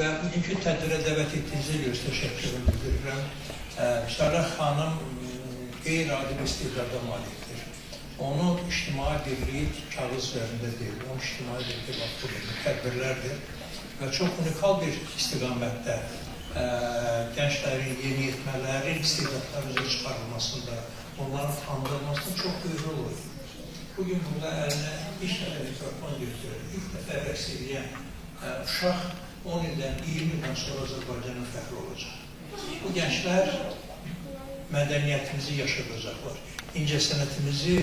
Və bugünkü tədbirə dəvət etdiyinizə görə təşəkkür bildirirəm. Vüsalə xanım qeyri-adi bir istedada malikdir. Onun ictimai birliyi kağız üzərində deyil, onun ictimai birliyi bax bu tədbirlərdir və çox unikal bir istiqamətdə gənclərin, yeniyetmələrin istedadları üzə çıxarılmasında, onların tanınmasında çox böyük rol oynayır. Bugün burada əlinə ilk dəfə mikrofon götürür, ilk dəfə rəqs edən uşaq 10 ildən, 20 ildən sonra Azərbaycanın fəxri olacaq. Bu gənclər mədəniyyətimizi yaşadacaqlar. İncəsənətimizi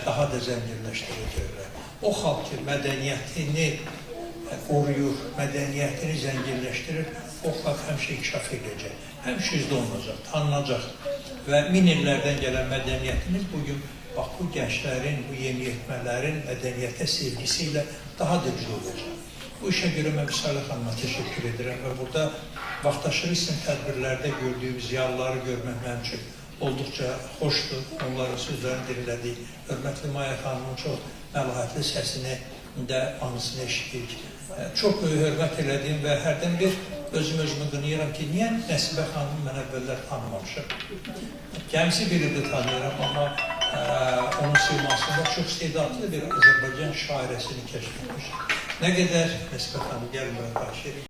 daha da zənginləşdirəcəklər. O xalq ki, mədəniyyətini qoruyur, mədəniyyətini zənginləşdirir, o xalq həmişə inkişaf edəcək, həmişə üzdə olunacaq, tanınacaq. Və min illərdən gələn mədəniyyətimiz bugün bax bu gənclərin, bu yeniyetmələrin mədəniyyətə sevgisi ilə daha da güclü olacaq. Bu işə görə mən Vüsalə xanıma təşəkkür edirəm və burada vaxtaşırı isim tədbirlərdə gördüyüm ziyalıları görmək mənim üçün olduqca xoşdur. Onların sözlərini dinlədik. Hörmətli Maya xanımın çox məlahətli səsini də anısını eşitdik. Çox böyük hörmət elədiyim və hərdən bir özüm özümü qınayıram ki, niyə Nəsibə xanımı mən əvvəllər tanımamışam. Cəmsi bir ildir tanıyıram, amma onun simasında çox istedadlı bir Azərbaycan şairəsini kəşf etmişəm. Nə qədər Nəsibə xanım, gəlin bura xahiş edirəm.